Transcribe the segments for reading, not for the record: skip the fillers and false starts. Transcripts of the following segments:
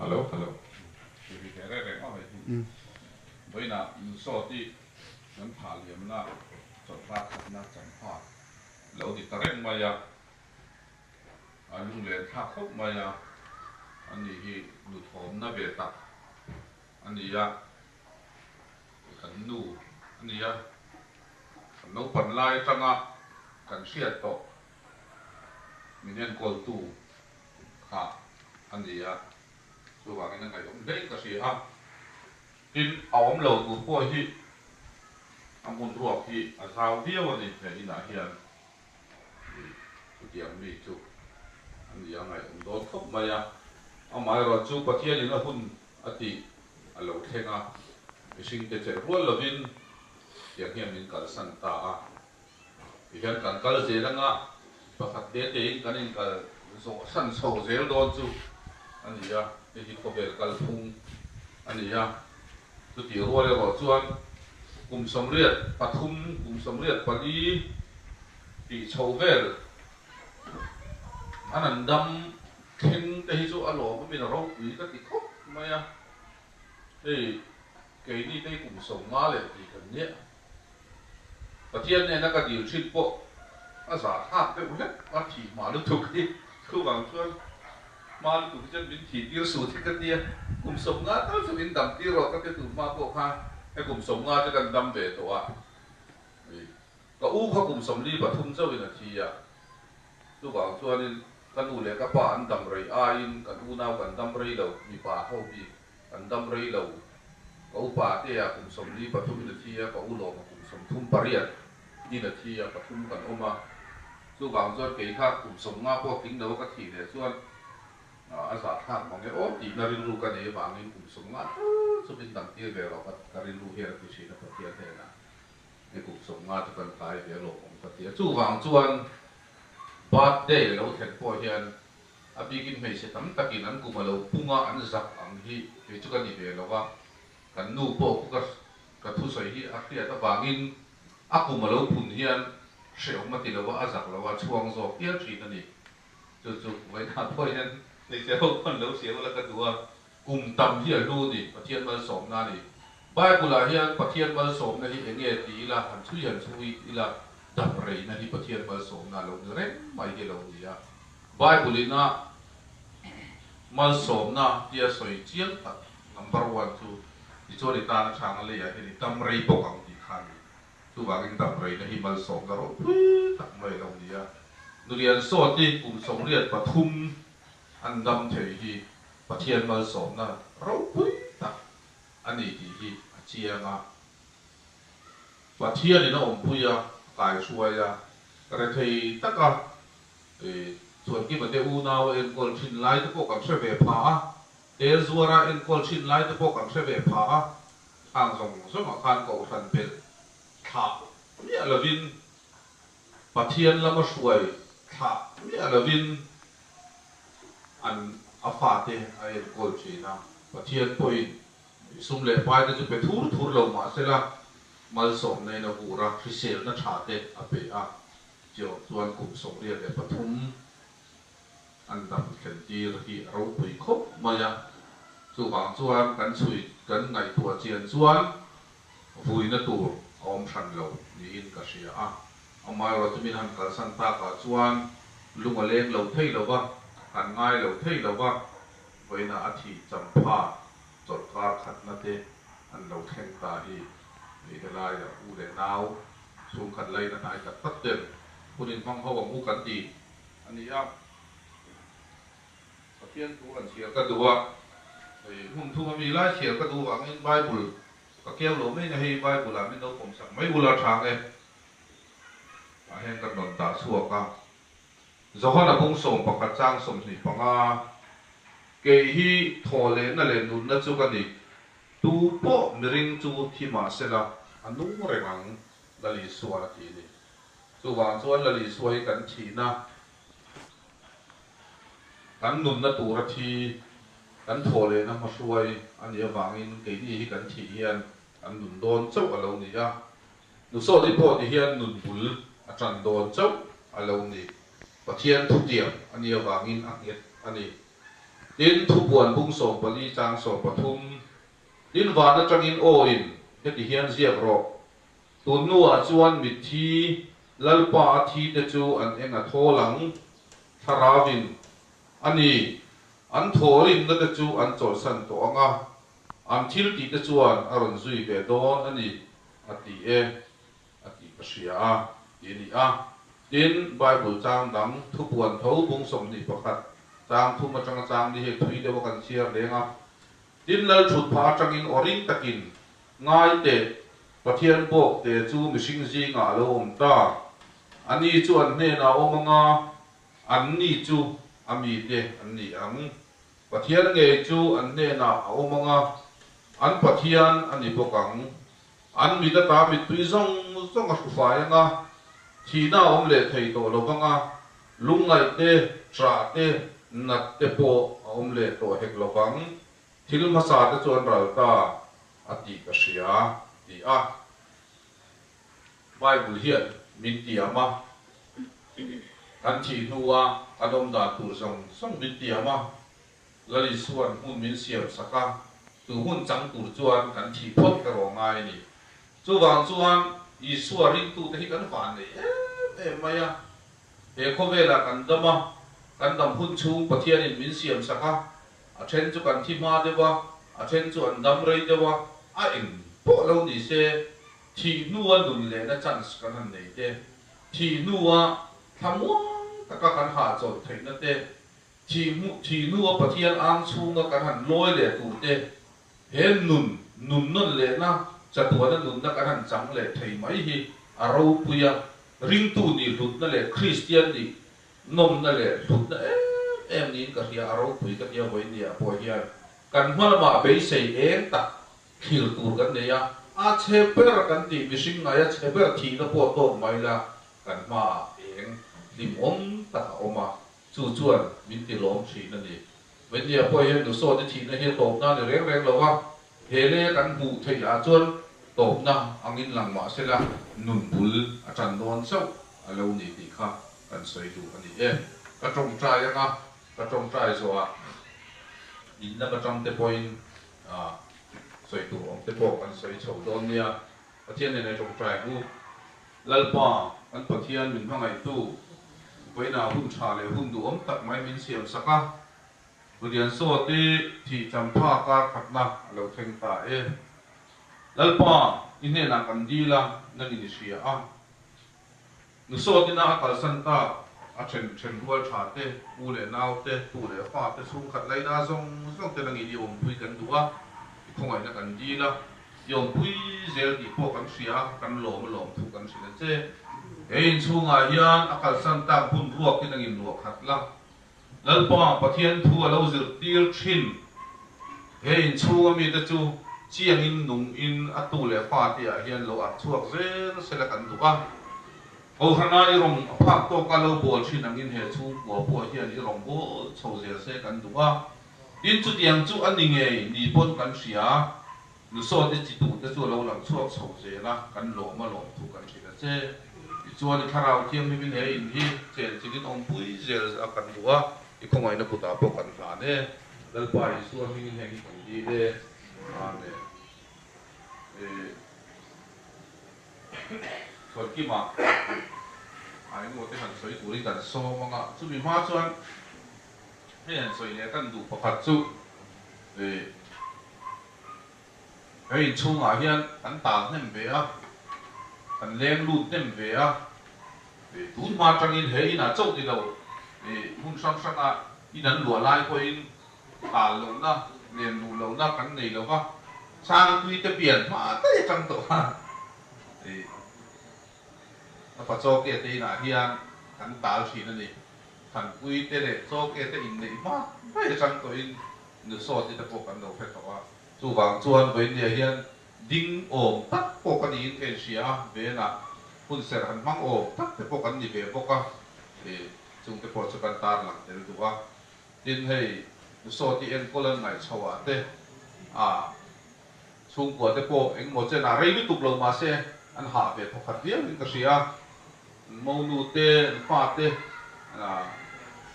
Hello hello Ti ri teh reng reng aw hei hi. Vawiinah Nusawti kan thah liamna chawlhkar khatna chanpha lo ni ta reng mai a, a lunglen thlak khawp mai a, ani hi nuthawmna ve tak a ni a, kan nu a ni a, kan naupan lai atanga kan hriat tawh min enkawltu kha a ni a, chuvangin a ngaihawm hlein ka hria a, tin a awm lo tur pawh hi a hmun ruak hi a zau viau a ni he inah hian chutiang mi chu a ni a ngaihawm dawn khawp mai a, amaherawhchu chu Pathianin a hun a tih a lo thleng a, mihringte chelh rual lovin tiang hian min kalsan ta a. Tihian kan kal zel anga pakhat te tein kan inkal zawh san chho zel dawn chu a ni a, hei hi khawvel kalphung a ni a. Chutih rual erawh chuan kum 83, kum 84 tih chho vel an an dam thleng te hi chu a lawm awmin a ropui ka ti khawp mai a, hei keini te hi kum 50 leh tih kan nia. Pathian nena ka dil thin pawh a zah thlak deuh hlek a thih hma lutuk hi chuvang chuan hma lutuk hi chuan min thih tir suh che ka tia kum 50 tal chu min dam tir rawh ka ti tur hma pawh kha he kum 50 chu kan dam ve tawh a ka u kha kum 43 chauhin a thi a chuvang chuanin ka nu leh ka pa an dam rei aiin kan unau kan dam rei lo mipa ho bik Kan dam rei lo. Ka upa te a kum 43 in a thi a, ka u lawm a kum 38 in a thi a, pathum kan awm a. Chuvang chuan kei kha kum 50 pawh tling lo a ka thih leh chuan a zahthlak mang e aw tihna rilru ka nei avangin kum 50 tal chu min dam tir ve rawh ka rilru hian a ti thin a Pathian hnenah hei kum 50 chu kan kai ve lawm awm ka ti a. Chuvang chuan birthday a lo thlen pawh hian A bikin hmeichhe tam takin an kum a lo pung a, an zak ang hi kei chu ka ni ve lo a, kan nu pawh khu ka ka thusawi hi a hriat avangin a kum a lo phun hian hrehawm a ti lo a, a zak lo a, chhuang zawk hial thin a ni. Chu chu vawiinah pawh hian hmeichhe ho khawn lo hria ula ka duh a, kum tam hi a hlu a ni, Pathian malsawmna a ni. Bible-ah hian Pathian malsawmna hi eng nge ti ila, han chhui han chhui ila, dam reina hi Pathian malsawmna a lo ni reng mai hi a lo ni a. Bible in a malsawmna tia sawi chiang tak number one chu tichuan i tan a chhang a leiah hian i dam rei bawk ang tih kha a ni. Chuvangin dam reina hi malsawmna ropui tak mai a lo ni a. Nulian sawt hi kum 83 an dam thei hi Pathian malsawmna ropui tak a ni tih hi a chiang a. Pathianin a awmpui a, a kaihruai a, rethei taka Chuankima te unau a enkawl thin lai te pawh kan hre ve pha a, tel zuara enkawl thin lai te pawh kan hre ve pha a, khang zawng zawngah khan kohhran belh thlah miah lovin, Pathian lama hruai thlah miah lovin an a fate a enkawl thin a, Pathian pawhin sum leh pai te chu pe thur thur lo mah sela malsawmna in a vur a, hriselna tha te a pe a. Chiah chuan kum 83 an dam thlen tir hi a ropui khawp mai a, chuvang chuan kan chhui kan ngaihtuah chian chuan vuina tur a awm hran lo niin ka hria a, amaherawhchu min han kalsan takah chuan lung a leng lo thei lo va, kan ngai lo thei lo va, vawiinah a thih champha chawlhkar khatna te an lo thleng ta hi helaiah u leh nau Chhungkhat lain a hnai tak tak ten hun inhmang ho ang u kan ti a ni a. Pathian thu han chhiar ka duh a, hei hmun thum ami lai chhiar ka duh vangin Bible ka keu lo mai nge hei Bible ah min lo pawm sak mai ula tha nge ah hian kan rawn dah chhuak a. Johana bung 11 chang 25, Kei hi thaw lehna leh nunna chu ka ni, Tu pawh miring chu thi mah sela a nung reng ang, Lal Isuan a ti a ni. Chuvang chuan Lal Isua hi kan thihna, kan nunna tura thi, kan thawh lehna hmahruai a nih avangin keini hi kan thih hian kan nun dawn chauh a lo ni a. Nusawti pawh ti hian nun bul a tan dawn chauh a lo ni. Pathian thutiam a nih avangin a nghet a ni. Tin, Thupuan bung 14 chang 13, Tin, van atangin aw in heti hian ziak rawh, Tun hnuah chuan mitthi Lalpa a thi te chu an eng a thawl ang, thlarauin a ni, an thawhrimna te chu an chawlhsan tawh ang a, an thil tih te chuan a rawn zui ve dawn a ni, a ti e, a tih ka hria a, ti a ni a. Tin, Bible chang dang thupuan tho bung 21 chang thum atanga chang ni hei thui deuh a kan chhiar leng a. Tin, Lal thut phah atangin aw ring takin ngai teh, Pathian bawk te chu mihring zingah a lo awm ta. Ani chu an hnenah a awm anga, an ni chu a mite an ni ang. Pathian ngei chu an hnenah a awm anga, an Pathian a ni bawk ang. An mit ata mittui zawng zawng a hrufai anga, thihna a awm leh thei tawh lo vanga, lungngaih te, ṭah te, nat te pawh a awm leh tawh hek lo vang. Thil hmasa te chu an ral ta a tih ka hria, ti a Bible hian min tiam a. Kan thih hnua kan awm dan tur zawng zawng min tiam a. Lal Isua'n hmun min siam sak a, chu hmun chang tur chuan kan thih phawt erawh ngai a ni. Chuvang chuan Isua ringtute hi kan van nei em em mai a, he khawvelah kan dam a, kan dam hun chhung Pathianin min siam sak a, a then chu kan thi hma deuh a, a then chu an dam rei deuh a, a eng pawh lo ni se, thih hnua nun lehna chance kan han nei te, thih hnua thlamuang taka kan hahchawlh theihna te, Thih hmuh thih hnua Pathian ang chhunga kan han lawi leh tur te, he nun, nun nawn lehna, chatuana nunna kan han chang leh thei mai hi a ropui a, ringtu nih hlutna leh Kristian nih nawmna leh hlutna em em niin ka hria, a ropui ka tia vawinia pawh hian kan hma lamah beisei eng tak thlir tur kan nei a, a chhe ber kan tih mihring ngaia chhe ber thihna pawh tawk mai la kan hmaah eng hlimawm tak a awm a. Chu chuan min ti lawm thin a ni. Venia pawh hian Nusawte thihna hi a tawpna a ni reng reng lo a, he lei kan hmuh theih ah chuan tawpna angin lang mah sela nun bul a tan dawn chauh a lo ni tih kha kan sawi duh a ni e. Ka tawngtai anga ka tawngtai zawhah in lam atang te pawhin sawi tur awm te pawh kan sawi chho dawn nia. Pathian nen a tawngtai ang u. Lalpa, kan Pathian min hmangaihtu, vawiinah hun tha leh hun duhawm tak mai min siam sak a, Tulian Sawti thih champha kar khatna a lo thleng ta e. Lalpa, i hnenah kan dil a, nangin i hria a. Nu Sawtina a kalsan tak, a then then rual tha te, u leh nau te, tu leh fa te chhungkhat laina zawng zawng te nangin i awmpui kan duh a, i khawngaihna kan dil a. I awmpui zel tih pawh kan hria a, kan lawm a lawm thu kan hrilh a che. He inchhungah hian a kalsan tak hun ruakin a nginluah khat la. Lalpa Pathian thu a lo zirtir thin. He inchhunga mite chu chiangin nungin a tu leh fate ah hian lo arh chhuak zel sela kan duh a. Kohhrana i rawng a phak tawka lo bawl thin angin he chhungkua pawh hian i rawng bawl chho zel se kan duh a. Tin, chutiang chu a ni ngei ni pawn kan hria. Nusawte chi tur te chu a lo lang chhuak chho zel a, kan lawm a lawm thu kan hrilh a che. Tichuan, i thlarau thianghlimin he in hi chen chilin awmpui zel a kan duh a, i khawngaihna kutah pawh kan hlan e. Lalpa Isua hmingin heng hi kan dil e. Amen. Chhuankima a engemaw te han sawi turin kan sawm ang a, chumi hma chuan Hei han sawi leh kan duh pakhat chu ih he inchhungah hian kan tal hnem ve a, kan leng lut hnem ve a, ih tun hma atangin he inah chauh ni lo ih hmun hrang hranga in an luah lai pawhin tal lohna len luh lohna kan nei lo va, Sangtui te pian hma daih atang tawh a ih a Pachawke te inah hian kan tal thin a ni. Thanpui te leh Chawke te inneih hma daih atang tawhin Nusawti te pawh kan lo hre tawh a. Chuvang chuan vawinia hian ding awm tak pawh ka niin ka inhria a, venah hun serh han hmang awm tak te pawh kan ni ve bawk a, ih chungte pawh chu kan tarlang tel duh a. Tin hei Nusawti enkawl an ngaih chho ah te a chhungkua te pawh engemaw chenah rei lutuk lo mahse an hah ve thawkhat viauin ka hria a. An monu te, an fa te,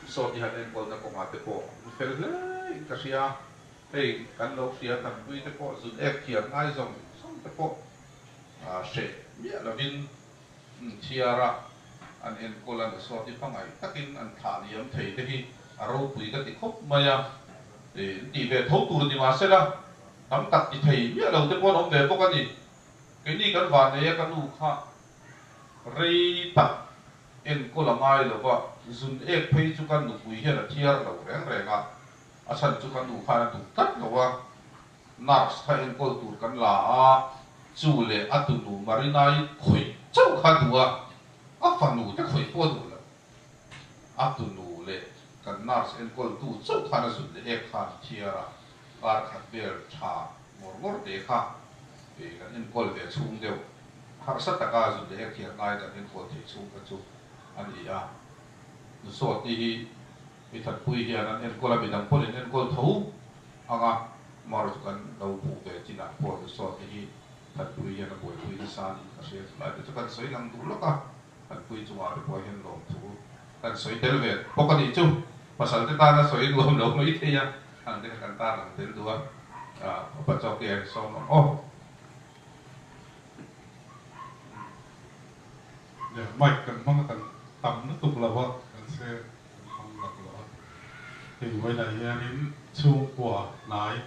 Sawti han enkawlna kawngah te pawh an fel hle in ka hria. Hei kan lo hria Thanpui te pawh zun ek thiar ngai zawng zawng te pawh hreh miah lovin thiar a an enkawl a ni. Sawti hmangaih takin an thlah liam thei te hi a ropui ka ti khawp mai a. In tih ve tho tur ni mahsela tam tak ti thei miah lo te pawh an awm ve bawk a ni. Keini kan vannei a ka nu kha rei tak enkawl a ngai lo va, zun ek phei chu ka nupui hian a thiar lo reng reng a, a chhan chu ka nu khan a duh tlat lo a, nurse kha enkawl tur kan la a, chu leh a tunu Marina-i khawih chauh kha a duh a, a fanu te khawih pawh a duh lo. A tunu leh kan nurse enkawltu chauh khan a zun leh ek kha an thiar a, kar khat vel tha ngawr ngawr te kha kan enkawl ve chhung deuh. Harsa taka zun leh ek thiar ngai kan enkawl theih chhung kha chu a ni a. Nusawti hi mi thatpui hian an enkawl a, midang pawhin an enkawl tho ang a, mar chu kan lo hmuh ve chinah pawh nusawti hi thatpui hian a buaipui nasa a nih ka hria. Chulai te chu kan sawi lang duh lawk a. Kan pui chungah te pawh hian lawmthu kan sawi tel ve bawk a nih chu. Pasal te tana sawi nuam lo mai thei a, ang te kha kan tar lang tel duh a, Upa Chawki an sawm ang aw. Nia, mic kan hmang a kan tam lutuk lo a, kan se kan hmang lak lo a. Hei vawiinah hianin chhungkua hnai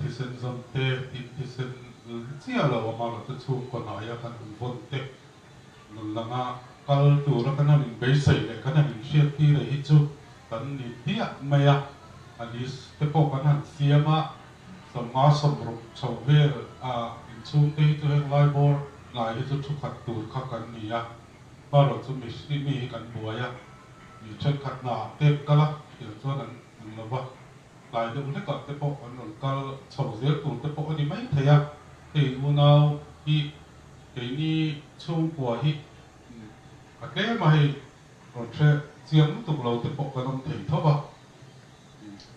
thisen zawn te, tin thisen chiah lo amaherawhchu chu chhungkua hnaia kan han vawn te Nun langa kal tura kan han inbeisei leh kan han inhriat tir hi chu kan ni diah mai a, a list te pawh kan han siam a, 50 60 chho vel a inchhung te hi chu heng lai bawr hnai hi chu thu khat tur kha kan ni a, hmarawh chu mihring mi hi kan buai a, mi thenkhat hna ah te an kal a, tiang chuan an ang lo va, tlai deuh hlekah te pawh an rawn kal chho zel tur te pawh a ni mai thei a, hei unau hi Keini chhungkua hi a tlem a hei rawn hre chiang lutuk lo te pawh kan awm thei tho va,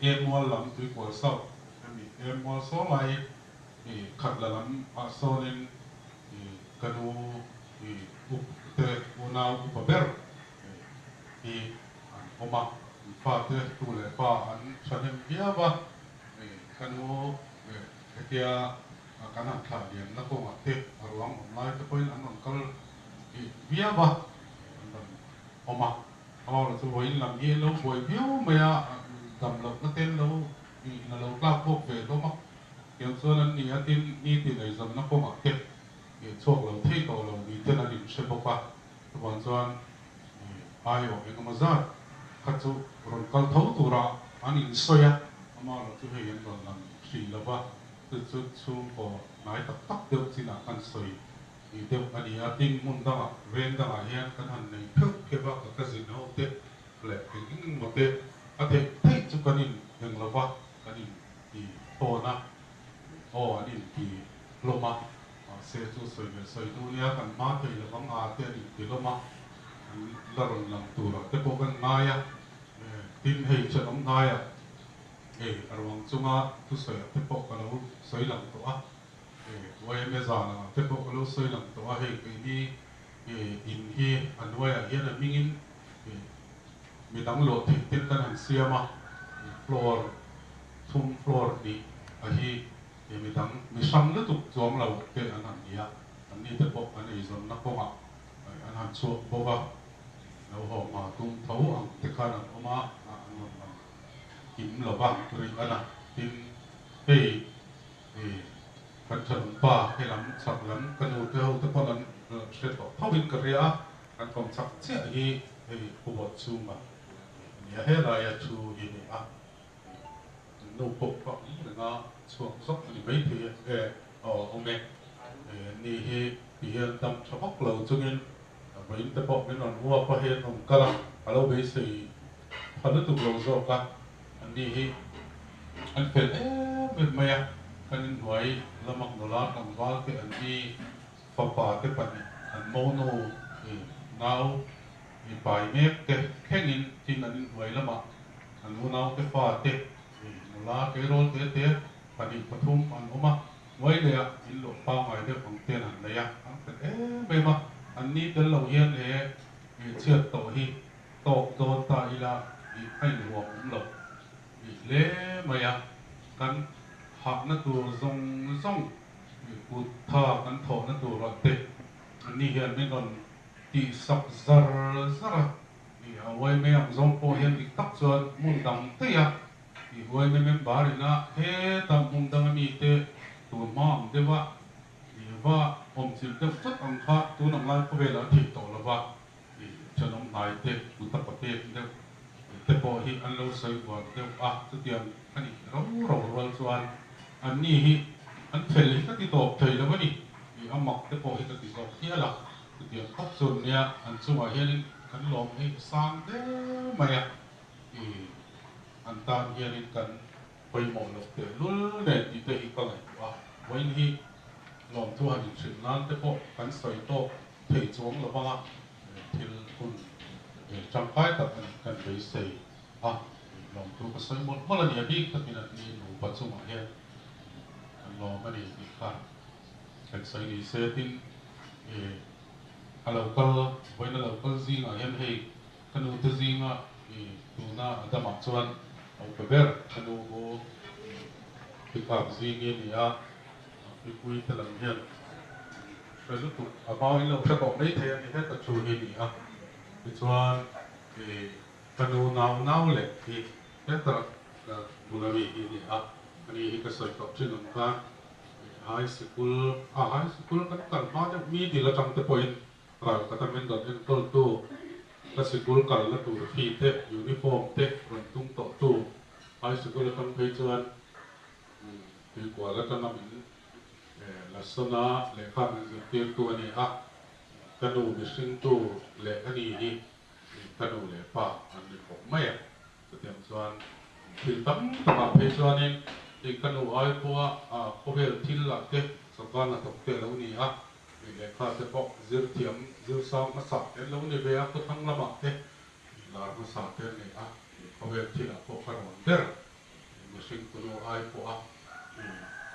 Emual lam Tuikual South hemi Emual saw lai khat la lam ah sawnin ka nu up te unau upa ber hi an awm a, an fate tu leh fa an thahnem viau va, ka nu hetia Kan han thlah liamna kawngah te a ruang awm lai te pawhin an rawn kal bik viau a, an rawn awm a. Amaherawhchu chu vawiin lam hi an lo buai viau mai a, dam lohna te an lo in a lo tlak bawk ve hlawm a. Tiang chuan an ni a, tin nitin eizawmna kawngah te chhuak lo thei tawh lo ni ten an inhre bawk a. Chuvang chuan aiawh engemaw zat kha chu rawn kal tho tura an insawi a, amaherawhchu hei an rawn lang hrih lo va. Chu chu chhungkaw hnai tak tak deuh chinah kan sawi ni deuh a ni a, tin hmun dangah veng dangah hian kan han nei pheuh pheuh a, ka cousin ho te leh eng eng emaw te a theih theih chu kan in eng lo va, kan in ti tawn a, aw an in ti hlawm a, mahse chu sawi leh sawi hnu nia kan hma thei lo vang a te an in ti hlawm a, an la rawn lang turah te pawh kan ngai a, tin hei thenawm hnaiah. Hei a ruang chunga thusawiah te pawh ka lo sawi lang tawh a, hei yma zan angah te pawh ka lo sawi lang tawh a, hei keini in hi a hnuaiah hian a hmingin midang lawh theih ten kan han siam a, floor thum floor hnih a hi midang mi hrang lutuk chuang lo te an han ni a, anni te pawh an eizawnna kawngah an han chhuak bawk a, lo haw hma tum tho ang te khan an awm a, an rawn lang. Kim lova rih a na. Tin, hei i kan thenawm pa helam chhak lam ka nu te ho te pawn an hre tawh tho in ka hria a, kan kawm chhak chiah hi hei Hubawt chhunga a nia helaia thu hi ni a, nu pawh ka awm reng a, chhuak zawk a ni maithei e, aw awm e, ni hi ti hian dam tha vak lo chungin vawiin te pawh min rawn uap a, hei an rawn kal a, ka lo beisei Tha lutuk lo zawk a, anni hi an fel em em mai a, kan inhnuai lamak nula tlangval te an ni fapa te pahnih an monu i nau i pai mek te thlengin tin an inhnuai lamah an unau te fa te i nula tleirawl te te pahnih pathum an awm a, hnuai leh ah in luah pangngai deuh ang ten an nei a, an fel em em a, anni tel lo hian he chhiat tawh hi. tawk dawn ta ila ih a inhuam awm lo ih hle mai a, kan hahna tur zawng zawng ih kut tha kan thawhna turah te anni hian min rawn tihsak zar zar a, ih a uaime ang zawng pawh hian dik tak chuan hmun dang daih a ih uaime member ina heta hmun danga mite tur hma ang deuh a ih va awmchilh deuh chat ang kha tun ang lai khawvelah a theih tawh lo va. Thenawm hnai te kuta papek deuh te pawh hi an lo sawi uar deuh a, chutiang a nih ro ro rual chuan anni hi an fel hi ka ti tawp thei lo a ni tih a mak te pawh hi ka ti zawk hial a, chutiang khawp chu an nia, an chungah hianin kan lawm hi a sang hle mai a, an tan hianin kan pawimawh loh tehlul nen tih te hi ka ngaihtuah a, vawiin hi lawmthu han inhrilh nan te pawh kan sawi tawk thei chuang lo vanga thil hun tangkai tak a nih kan beisei a, lawmthu ka sawi mawlh mawlh a ni a bik takin an ni nupa chungah hian kan lawm a ni tih kha kan sawi ni se tin a lo kal vawiin a lo kal zingah hian hei ka nu te zinga tuna a damah chuan a upa ber ka nu u pick-up zing hi a ni a. Mipui te lam hian hre lutuk a hma in lo hre tawh mai thei a ni heta chu hi ni a, tichuan ih ka nu nau nau leh hi heta ka bula mi hi ni a, ani hi ka sawi tawh thin ang khan ih high sikul a high sikul kan kal hma deuh middle atang te pawhin ral khat a min rawn enkawl tu ka sikul kalna tur fee te uniform te rawn tum tawh tu high sikul atang phei chuan Tuikual atanga min la sawn a, lehkha min zirtirtu a ni a, ka nu mihringtu leh a ni hi ka nu leh pa an ni khawp mai a. Chutiang chuan thil tam takah phei chuanin ka nu ai pawha khawvel thil lah te sawrkar hnathawk te a lo ni a, lehkha te pawh zir thiam zir sang hmasa te an lo ni ve a, khawthlang lamah te lar hmasa te an ni a, khawvel thilah pawh ka rawn ber. Mihring tunu ai pawha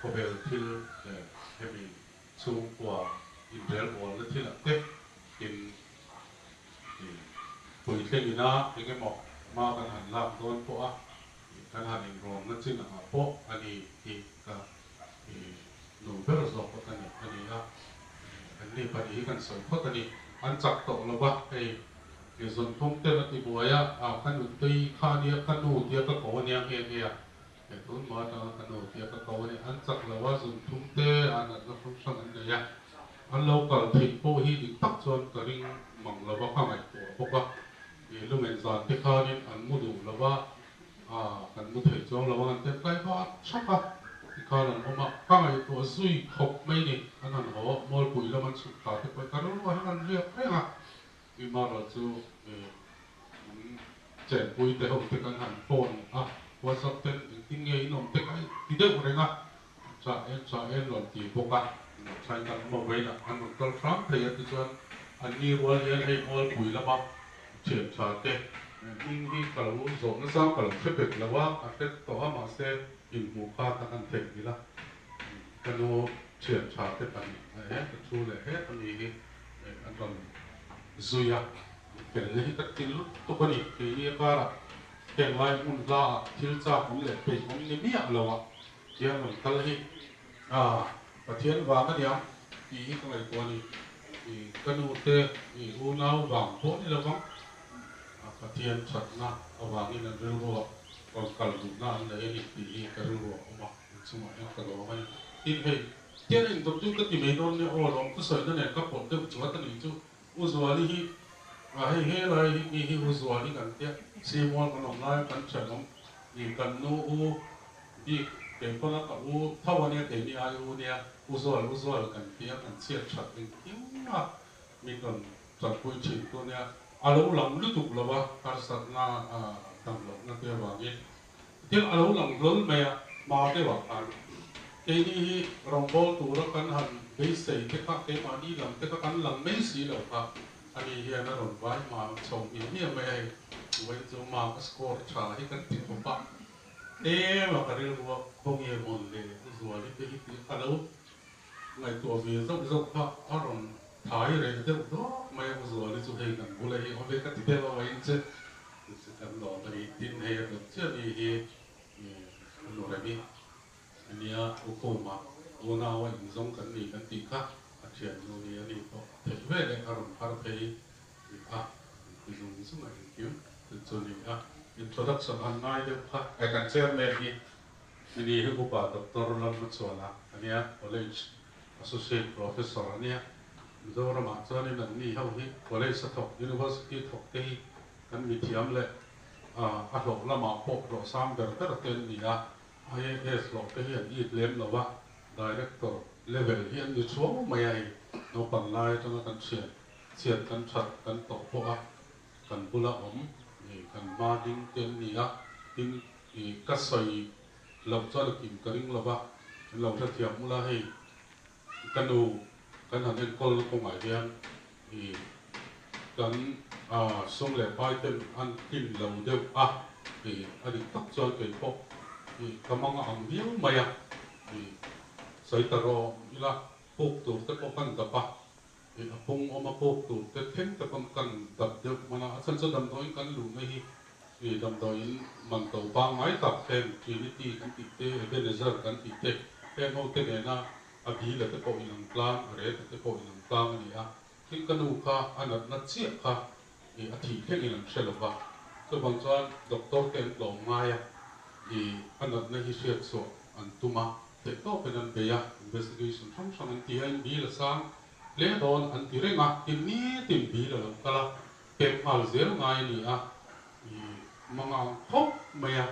khawvel thil leh hemi chhungkua inrelbawlna thilah te in puitlingin a eng emaw hma kan han lak dawn pawha kan han inrawnna chin angah pawh a ni tih ka nu ber zawk pawh ka ni a ni a. Anni pahnih hi kan sawi phawt a ni. An chak tawh lo va, hei Ke zawn thum ten a ti buai a, a ka nutei kha a nia, ka nu tia ka ko a nia nghe nghe a, he tun hma atanga ka nu tia ka ko a nia, an chak lo a, zun thum te a natna hrang hrang an nei a, an lo kal theih pawh hi dik tak chuan ka ring mang lo va, ka ngaihtuah bawk a, i lungen zan te khanin an mu duh lo va, a kan mu thei chuang lo ang an ti a, tlai va thak a tikhan an awm a, ka ngaihtuah zui khawp mai ni, an han haw Mualpui lam an chhuk thla te pawh hi ka rilruah hian an riak reng a. Imara chu an chenpui te ho te kan han phone a, WhatsApp ten engtin nge in awm te ka ti deuh reng a, tha en tha en rawn ti bawk a, thain kan awm avei lah an rawn kal hram thei a tichuan an ni rual hian hei Mualpui lama thian tha te hming hi ka lo zawh nasa ka lo hre pek lo a, ka hre tawh a mahse inhmuh kha ka han theihnghilh a, ka nu thian tha te pahnih he ka thu leh het a mi hi. An rawn zui a, felna hi ka ti lutuk a ni. Keini a karah heng lai hmun hla ah thil chak awm leh peih awm ni miah lo ah hian rawn kal hi Pathian vang a niang tih hi ka ngaihtuah a ni. Ka nu te i unau vang pawh ni lo vang, Pathian thatna avangin an rilruah rawn kal duhna an nei a ni tih hi ka rilruah a awm a, inchungah hian ka lawm a ni. Tin hei. Tiang in dawp chu ka ti mai dawn nia aw lawm ka sawi na nen ka pawlh deuh chuat a nih chu U Zuali hi a hei he lai hi mi hi U Zuali kan tia Simual kan awm lai a kan thenawm ni kan nu u bik keipawn a ka u tho a nia keini ai u nia U Zual U Zual kan tia kan chhiat that engkim a min rawn tanpui thin tu nia a lo lang lutuk lo a harsatna dam lohna te avangin Thil a lo lang hlawl mai a, hma deuh ah khan keini hi rawngbâwl tura kan han beisei te kha keimahni lam te kha kan lang mai si lo kha ani hian a rawn vai hma chho miah miah mai a hei vawiin chu mark a score tha hi kan ti khawp a, tlem a ka rilru a khawnge mawn le Zuali te hi tih ka lo ngaihtuah ve zauh zauh kha a rawn thai reh deuh dawk mai a, Zuali chu hei kan bula hi awm ve ka ti deuh a vawiin che. Kan lawm a ni. Tin, hei a dawt chiah mi hi a nu rem i a nia, U Khuma unau a inzawng kan ni kan tih kha a thiannu ni a ni pawh theih ve leh a rawn phar phei ni a, an ti zung zung a engkim chu chu ni a. Introduction han ngai deuh kha. He kan chairman hi ni hi Upa Doctor Lalhmachhuana a nia, College Associate Professor a nia. Mizoramah chuanin an ni ho hi College a thawk, University thawk te hi kan mithiam leh a hlawh lamah pawh hlawh sang ber ber te an ni a, IAS hlawh te hi an it lem lo a, Director level hi an ni thuau mai a hei, naupang lai atanga kan thian chhiat kan that kan tawh pawh a, kan bula awm kan hma ding te an ni a, tin ka sawi loh chuan a kim ka ring lo va, an lo hrethiam ula hei ka nu kan han enkawl na kawngah hian kan sum leh pai ten an tlin lo deuh a, a dik tak chuan kei pawh ka mang a ang viau mai a, sawi ta rawh ila puk tur te pawh kan dap a, a pung awm a puk tur te thleng te pawn kan dap deuh hman a, a chhan chu damdawiin kan luhna hi damdawiin man to pangngai tak heng Trinity kan tih te, Ebenezer kan tih te heng ho te nena a bila te pawh inang tlang, a reta te pawh inang tlang a ni a, tin ka nu kha a natna chiah kha ih a thih thlengin an hre lo va, chuvang chuan doctor te an tlawm ngai a, ih a natna hi hriat chhuah an tum a, theih tawpin an bei a, investigation hrang hrang an ti a, in bil a sang hle dawn an ti reng a, tin nitin bil a lo kal a, pek nghal zel ngai a ni a, ih mangang khawp mai a,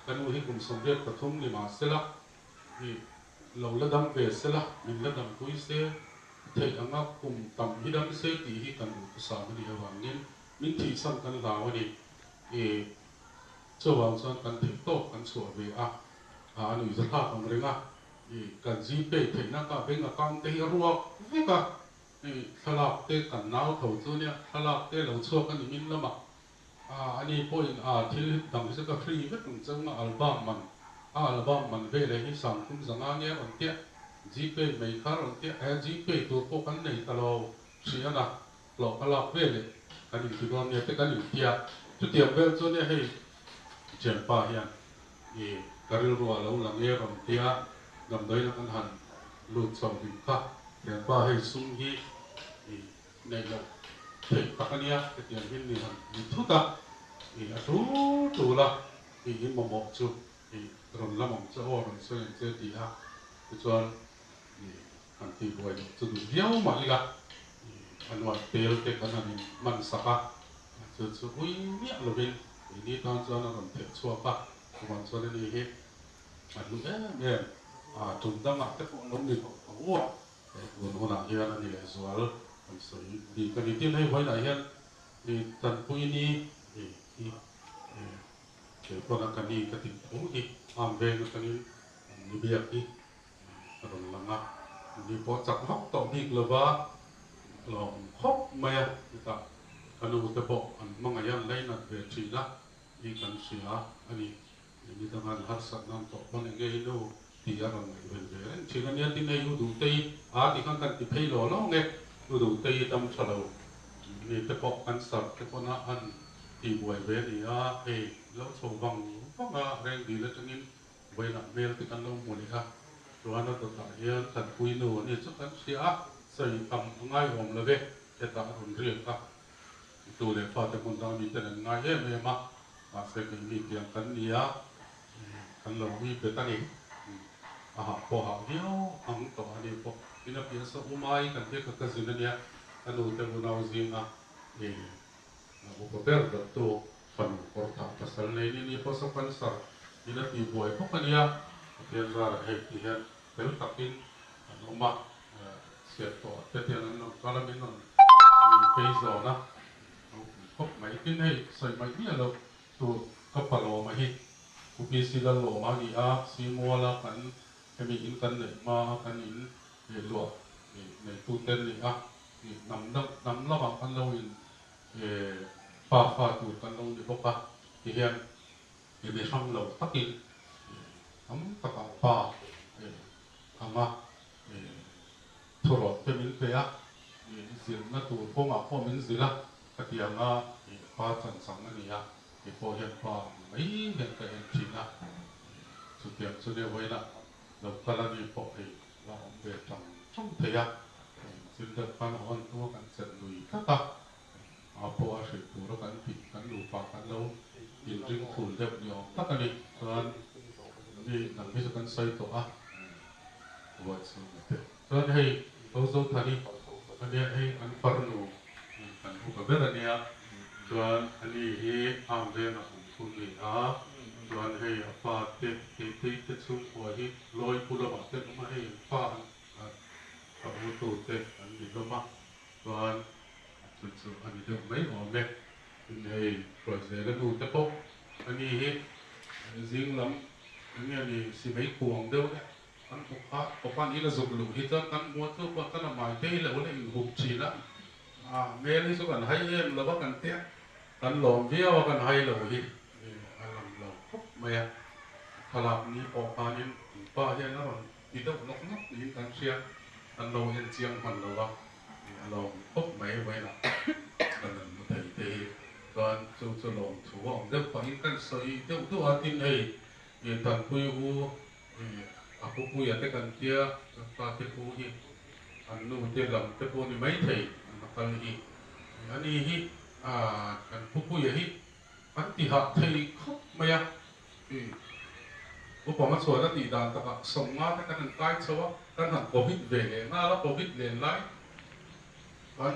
ka nu hi kum 83 ni mah sela, Ih, lo la dam ve se la, min la dam pui se, a theih anga kum tam hi dam se tih hi kan duhthusam a nih avangin min thihchhan kan hlau a ni. Ih, chuvang chuan kan theih tawk kan chhuah ve a, a nuihza thlak ang reng a, ih, kan Gpay theihna ka bank account te hi a ruak vek a, ih, thlalak te kan nau tho chu nia, thlalak te lo chhuak a ni min lamah A ani pawhin a thil dang hi chu ka free vek ang cheu nga album man a album man veleh hi sangthum zanga nge rawn tia gpay mai kha rawn tia he gpay tur pawh kan nei ta lo hriana hlawh ka lak veleh kan inti dawn nia te kan intia chutiang vel chu nia hei thianpa hian i ka rilru a lo la nge rawn tia damdawiin a kan han lut chho hlim kha thianpa hei sum hi i Neih loh theih tak a nia, hetiang hi ni han ni thut a, ih a tul tul a, ih i mamawh chu ih rawn lam ang che aw, rawn sawi ang che ti a, tichuan ih han tih buai loh chu duh viau mah ila, ih a nuai tel te kan han in hman sak a, chu chu ui miah lovin keini tan chuan a rawn theh chhuak a, chuvang chuan ani hi a hlu em em a, tum dangah te pawh a lo ni tawh tho a. He tun hunah hian a ni leh zual kan sawi bik a ni. Tin, hei vawiinah hian i tanpui ni i hi kei pawn a ka ni ka tih tho hi am veng atangin an ni biak hi a rawn lang a. Ni pawh chak vak tawh bik lova lawm khawp mai a, hetah ka nu te pawh an hmangaih a, an lainat ve thin a hi kan hria a ni. Ni danga an harsat nan tawh pawn eng nge i nu tih a rawn ngaihven ve reng thin a nia, tin hei U Duhtei a ti khan kan ti phei law law nge, U Duhtei dam tha lo mi te pawh cancer te pawn a an tih buai ve a ni a, hei lo chho vang vang a reng dil atangin vawiinah hmel te kan lo hmu leh a, chuan a dawtah hian Thanpui nu a ni chu kan hria a, sawi tam a ngaihawm lo ve, hetah a rawn riak a. Tu leh fate hmun dang miten an ngai em em a, mahse keini tiang kan ni a, kan lo ui bet a ni. A hah pawh hah viau ang tawh a ni pawh. Tin a piah sa umai kan tia ka cousin a nia, ka nu te unau zinga upa ber dawttu fanu kawr thah pasal nei ni ni pawh sa cancer in a tih buai bawk a nia. Pathian zarah hei ti hian fel takin an awm a, chhiat tawh te tiang an rawn kal a, min rawn phei zawn a, lo kum khawp mai. Tin hei sawi mai miah loh tur ka pa lawma hi Pu PC Lallawma a ni a, Simuala kan hemi in kan neih hma a kan in luah neitu te an ni a, hnam dang hnam lamah kan lo in pa fa tur kan lo ni bawk a, tihian i mi hrang lo takin tam takah pa anga thurawt te min pe a, zirna tur kawngah pawh min zilh a, khatianga pa chanchang a ni a. Kei pawh hian pa ang mai hian ka en thin a, chutiang chu nia vawiinah lo kal a ni pawh hei la awm ve tang tang thei a, chin deuh khan a hawn hnua kan chelh lui tlat a, a pawh a hrilh tura kan tih kan nupa kan lo inring thul deuh ni awm tak a ni. Chuan mi dang hi chu kan sawi tawh a, buai chhung a te. Chuan hei Zozothani ania hei an farnu kan upa ber ania chuan ani hi am vengah awm thung ni a chuan hei a pa te keitei te chhungkua hi Lawipu lamah te an awm a hei an pa an a u tu te an ni hlawm a chuan chu chu a ni deuh mai awm e tin hei Hruaizela nu te pawh ani hi zing lam enge ni simei kuang deuh le Kan hmu kha kawpan ila zuk luh hi chuan kan hmu a chu pawh chuan a hmai te hi lo la inhup thin a, a hmel hi chu kan hai em lo a kan tia, kan lawm viau a kan hai lo hi a lang lo khawp mai a, thlalak ni pawh khanin an pa hian a rawn ti deuh nawk nawk niin kan hria, kan lo en chiang hman lo a, a lawm khawp mai vawiinah kan han hmu thei te hi chuan chu chu lawm thu a awm deuh pahin kan sawi deuh duh a tin hei Tanpui u A pupuia te kan tia, kan pa te pu hi an nu te lam te pawh ni maithei an la kal hi. Ani hi kan pupuia hi an ti hah thei khawp mai a. Upa hmachhuan a tih dan takah sawmnga te kan han kai chho a, kan han covid ve leh nghal a, covid len lai kan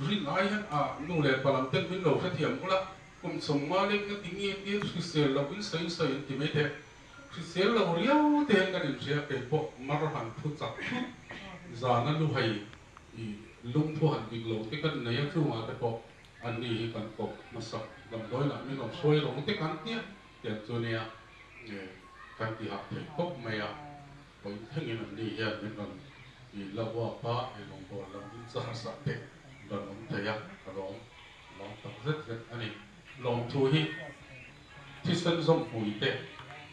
rin ai hian a nu leh pa lam ten min lo hrethiam ula, kum sawmnga lek na ti nge tir hrisel loh in sawi sawi an ti maithei. Hrisel lo riau te hian kan inhria kei pawh mar han thu chak thut zana luhai i lungphu han dik lo te kan nei a chungah te pawh anni hi kan kawp hmasak damdawi lah min rawn hruai rawng te kan tia tiang chu nia kan ti hah thei khawp mai a vawiin thlengin anni hian min rawn i la uap a eirawngbawl lam in char sak te rawn awm thei a ka lawm lawm tak zet zet a ni lawmthu hi. Thisen zawmpui te,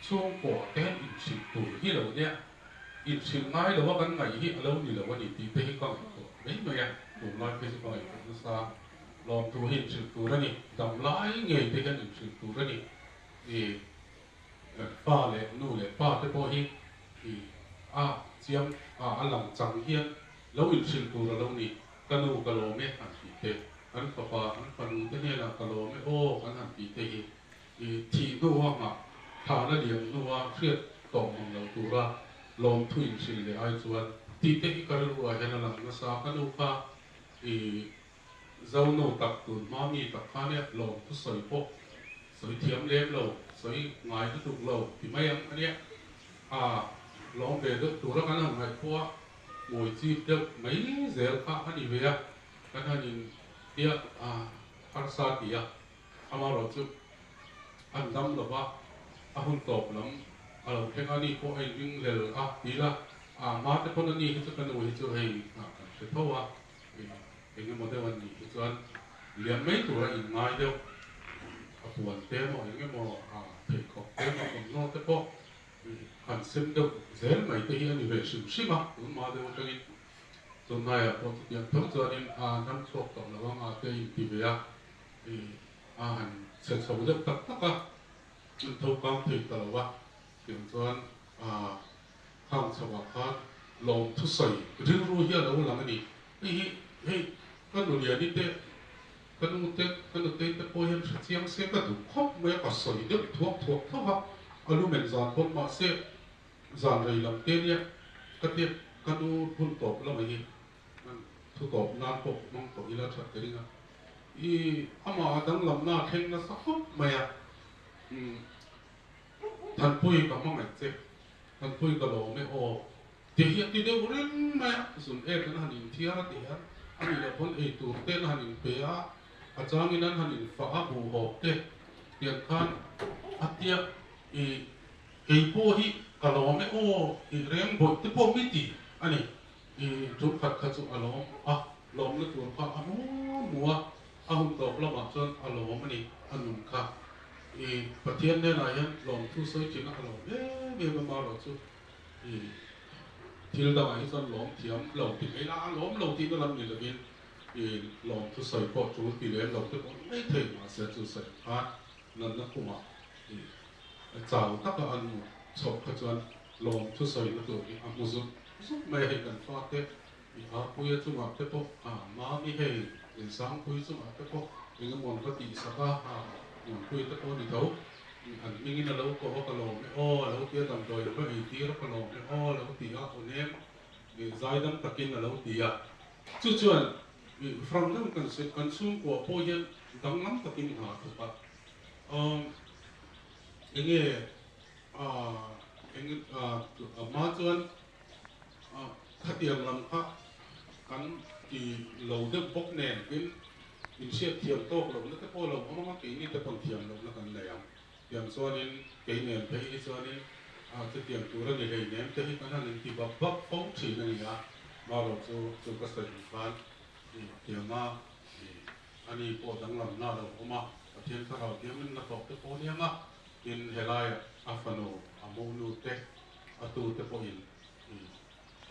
chhungkua te hian inhrilh tur hi lo nia, inhrilh ngai lo a kan ngaih hi a lo ni lo a ni tih te hi ka ngaihtuah mai mai a, tunlai phei chu ka ngaihtuah nasa. Lawmthu hi inhrilh tur a ni, damlai ngei te hian inhrilh tur a ni. I pa leh nu leh pa te pawh hi i a chiang a a lang chang hian lo inhrilh tur a lo ni. Ka nu ka lawm e han tih te. Kan fapa, kan fanu te hnenah ka lawm e aw kan han tih te hi i thih hnua nghah thahna liam hnua hriat tawh mang lo tura lawmthu inhrilh leh ai chuan tih te hi ka rilruah hian a lang nasa. Ka nu kha i Zonu tak tun hma mi tak kha nia lawmthu sawi pawh sawi thiam lem lo, sawi ngai lutuk lo ti mai ang a nia. A lawm ve deuh tura kan han ngaih pawh a hmui chip deuh mai zel kha a ni ve a. Kan han in tia a harsa ti a, amaherawh chu an dam lo va, a hun tawp lam a lo thleng a, ni pawh a inring lel a ti la, a hma te pawn a ni hi chu ka nu hi chu hei ah kan hre tho a, eng emaw deuh an nih hi chuan liam mai tur a inngai deuh, a puan te emaw eng emaw a pheikhawk te emaw thawmhnaw te pawh han sem deuh zel mai te hi a ni ve hrim hrim a, tunhma deuh atangin. Tunlaiah pawh chutiang tho chuanin a dam chhuak tawh lo ang a te inti ve a, ih a han chhe chho deuh tak tak a, an tho kang thei ta lo a, tiang chuan a khang chhoah khan lawm thusawi rilru hi a lo lang a ni. Hei hi hei ka nuliani te, ka nu te, ka nutei te pawh hian hre chiang se ka duh khawp mai a, ka sawi deuh thuak thuak tho va, a lu men zan pawn mahse Zan rei lam te nia ka tia ka nu hun tawp lamah hi thu tawp nan pawh hmang tawh ila that ka ring a, i amah a danglamna a thleng nasa khawp mai a, umm Thanpui ka hmangaih che, Thanpui ka lawm e aw ti hi a ti deuh reng mai a, zun ek an han inthiar a ti hian a nih loh pawn ei tur te an han inpe a, a changin an han infah a buhhawp te tiang khan a tia i Kei pawh hi ka lawm e aw tih reng bawih te pawh mi ti a ni. I tum khat kha chu a lawm a, lawmna tur kha a hmu hmu a, a hun tawp lamah chuan a lawm a ni, a nun kha. I Pathian hnenah hian lawmthu sawi thin a, a lawm em em a, marawh chu i thil dangah hi chuan lawm thiam lo ti mai la, a lawm lo tihna lam ni lovin i lawmthu sawi pawh tul ti lem lo te pawh ni mai thei, mahse chu sawi khan. Natna khumah chau taka an hmuh chhoh kha chuan lawm thusawina tur hi a hmu zut zut mai a, hei kan fate i Apuia chungah te pawh a Mami hei Linsangpuii chungah te pawh eng emaw an va tihsak a, a Nunpuii te pawh a ni tho, an hmingin a lo ko a ka lawm e aw a lo ti a, damdawi an va eitir a ka lawm e aw a lo ti a, aw nem zaidam takin a lo ti a, chu chuan Frank deuh kan sawi kan chhungkua pawh hian danglam takin hna a thawk a, umm enge ah eng ah a hma chuan ah khatiang lam kha kan ti lo deuh bawk nen tin inhriat thiam tawk lohna te pawh lo awm ang a, keini te pawn thiam lohna kan nei ang. Tiang chuanin kei nen phei hi chuanin ah chutiang tur a ni hlei nem te hi kan han inti bap bap fo thin a ni a, marawh chu chu ka sawi ang khan ih tianga ih ani pawh danglamna a lo awm a, Pathian thlarau tiamin na tawh te pawh a niang a, tin helaiah a fanu a monu te a tu te pawhin ih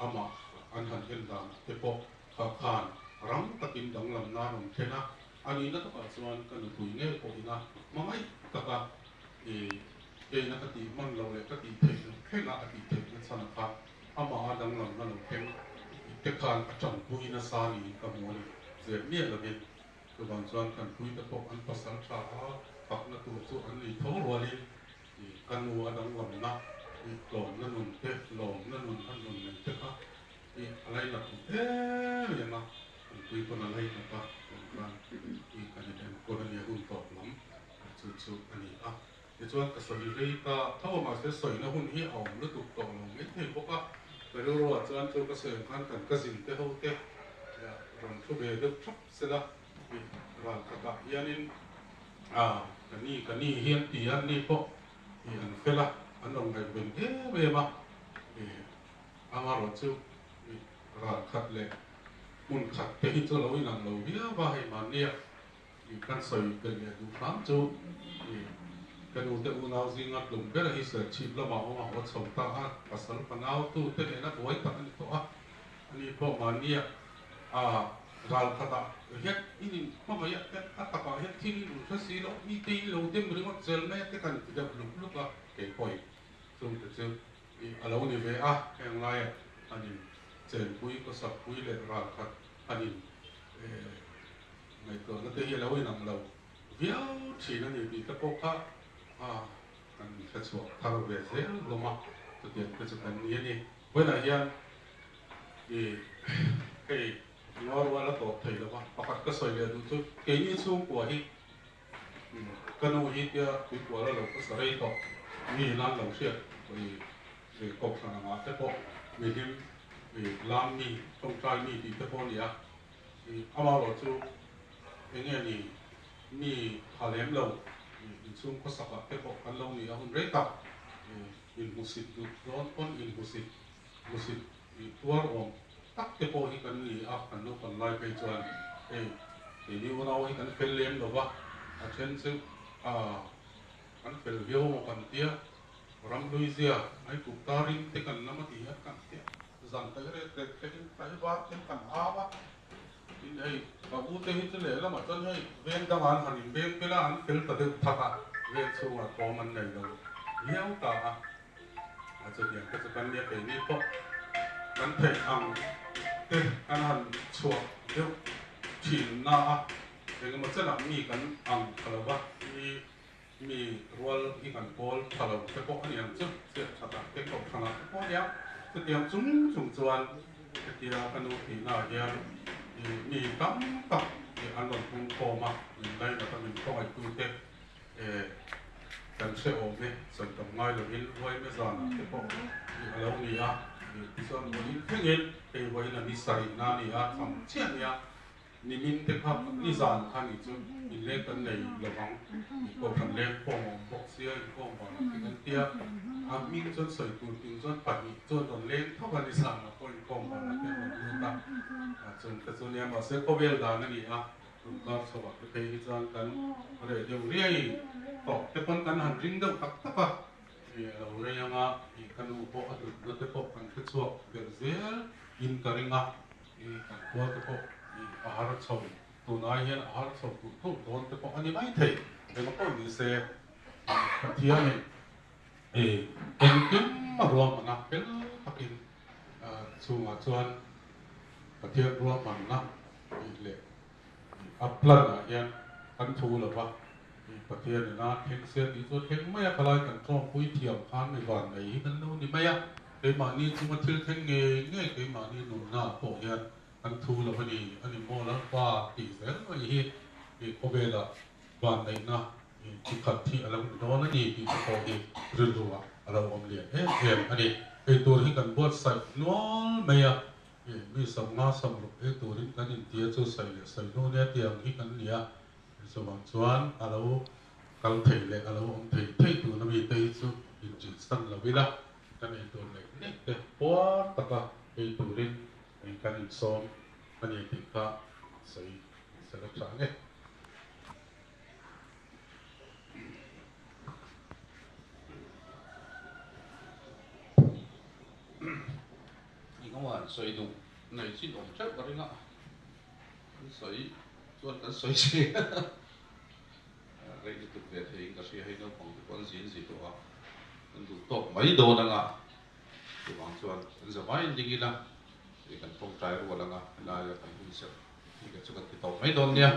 amah an han en dan te pawh kha khan rang takin danglamna a rawn thlen a. A nihna takah chuan ka nupui ngei pawhin a hmangaih taka i keina ka tih hman lo leh ka tih theih loh thlengah a tih theih na chhan kha amah a danglamna lo thleng te khan a tanpui nasa niin ka hmu a ni. Zep miah lovin chuvang chuan tanpuite pawh an pasal tha a fakna tur chu an nei tho rualin i ka nu a danglamna i tlawmna nun te lawmna nun an rawn nei te kha I a lainat awm em em a, kan pui pawn a lainat a, tun khan i kan in enkawl a nia hun tawp lam chu chu a ni a. Tichuan ka sawi rei ta tho a, mahse sawina hun hi a awm lutuk tawh lo mai thei bawk a, ka rilruah chuan chu ka sawi ang khan kan cousin te ho te rawn thu ve deuh thap sela i ral khatah hianin ka ni ka ni hian ti a ni pawh i an fel a, an rawn ngaihven em em a i. Amarawh chu ral khat leh hmun khat te hi chu lo inang lo viau a, hei mahnia kan sawi belh leh duh hram chu ka nu te unau zinga tlum ber hi Serchhip lamah awm a haw chho ta a, pasal fanau tu te nena buai tak a ni tawh a, ani pawh mahnia ral khatah hian in inhmangaih a, a takah hian thil in hre si loh mi te in lo dem ringawt zel mai a te kan ti deuh luk luk a, keipawhin chungte chu. Tih a lo ni ve a, heng laiah an in chenpui, khawsakpui leh ralkhat an in ngaihtuahna te hi a lo inang lo viau thin a ni tih te pawh kha kan inhre chhuak thar ve zel hlawm a, chutiang te chu kan ni a ni. Vawiinah hian i hei ngaw rual a tawp thei lo va, pakhat ka sawi leh duh chu keini chhungkua hi Ka nu hi tia tuikual a lo khawsa rei tawh, mi nan lo hriat i kohhran angah te pawh mi hlim i lam mi, tawngtai mi tih te pawh a ni a. I amaherawh chu eng nge ni mi tha lem lo i inchhung khawsakah te pawh kan lo ni a hun rei tak i inhmusit duh dawn pawn inhmusit hmusit i tuar awm tak te pawh hi kan ni a, kan naupan lai phei chuan hei keini unau hi kan fel lem lo va, a then chu ah kan fel viau maw kan tia, ramhlui zia ai kut tarin te kan lam a ti hian kan tia, zan tai ret ret thlengin tlai var ten kan au a, tin hei ka u te hi chu lehlamah chuan hei veng dangah an han inbeng bel a, an fel ta deuh thak a, veng chhungah thawm an nei lo viau ta a. A chutiang te chu kan nia keini pawh kan theih ang te kan han chhuah deuh thin na a, engemaw chenah mi kan ang tha lo va, mi mi rual hi kan pawl tha lo te pawh a ni ang chu, chhiat that ah te kohhran ah te pawh a nia, chutiang chung chung chuan hetia ka nu thihna ah hian mi tam tak an rawn pung khawm a, min lainat a min khawngaihtu te. Kan hre awm e, sawi tam ngai lovin Uaime zanah te pawh i a lo ni a, tichuan vawiin thlengin hei vawiin a ni sarihna a ni a, tham chiah nia nimin te kha nizan kha ni chu inleng kan nei lovang, kohhran leng khawm a awm bawk sia inkhawm vanah te kan tia, a hming chuan sawi tur ting chuan pahnih chuan rawn leng tho a nizanah pawh inkhawm vanah te an rawn lut a, chungte chu nia mahse khawvel dan a ni a. Tun kar chhoah te phei hi chuan kan reh deuh riai tawh te pawn kan han ring deuh tak tak a, ih a lo rei anga ih ka nu pawh a hlutna te pawh kan hre chhuak ber zel in ka ring a, ih kan khua te pawh ih a har chho tun ai hian a har chho tulh tulh dawn te pawh a ni mai thei. Engah pawh ni se Pathianin engkim a ruahman a, fel takin chungah chuan Pathian ruahmanna tih leh a plan ah hian kan thu lo va, Pathian ina thleng se tih chu a thleng mai a, khalai kan tawngpui thiam khan mi van nei hi kan lo ni mai a, keimahni chunga thil thleng ngei ngei keimahni nunna ah pawh hian kan thu lo a ni, a ni maw Lalpa tih zel mai hi khawvelah vanneihna chi khat hi a lo ni dawn a ni tih te pawh hi rilru ah a lo awm lian em em a ni. Eitur hi kan buatsaih nual mai a, Mi 50 60 ei turin kan intia chu sawi leh sawi hnu nia tiang hi kan ni a, chuvang chuan a lo kal thei leh a lo awm thei thei tuna mite hi chu inṭih san lo ila kan ei tur leh nek te puar taka ei turin kan insawm a ni tih kha sawi sela tha nge. Engemaw han sawi duh nei chin awm teuh ka ring a, kan sawi chuan kan sawi si rei lutuk ve theiin ka hria hei naupang te pawh an zin zin tawh a, kan duh tawk mai dawn anga chuvang chuan kan za mai ding ila hei kan tawngtai rual anga helaia kan hun serh hi ka chu kan ti tawk mai dawn nia.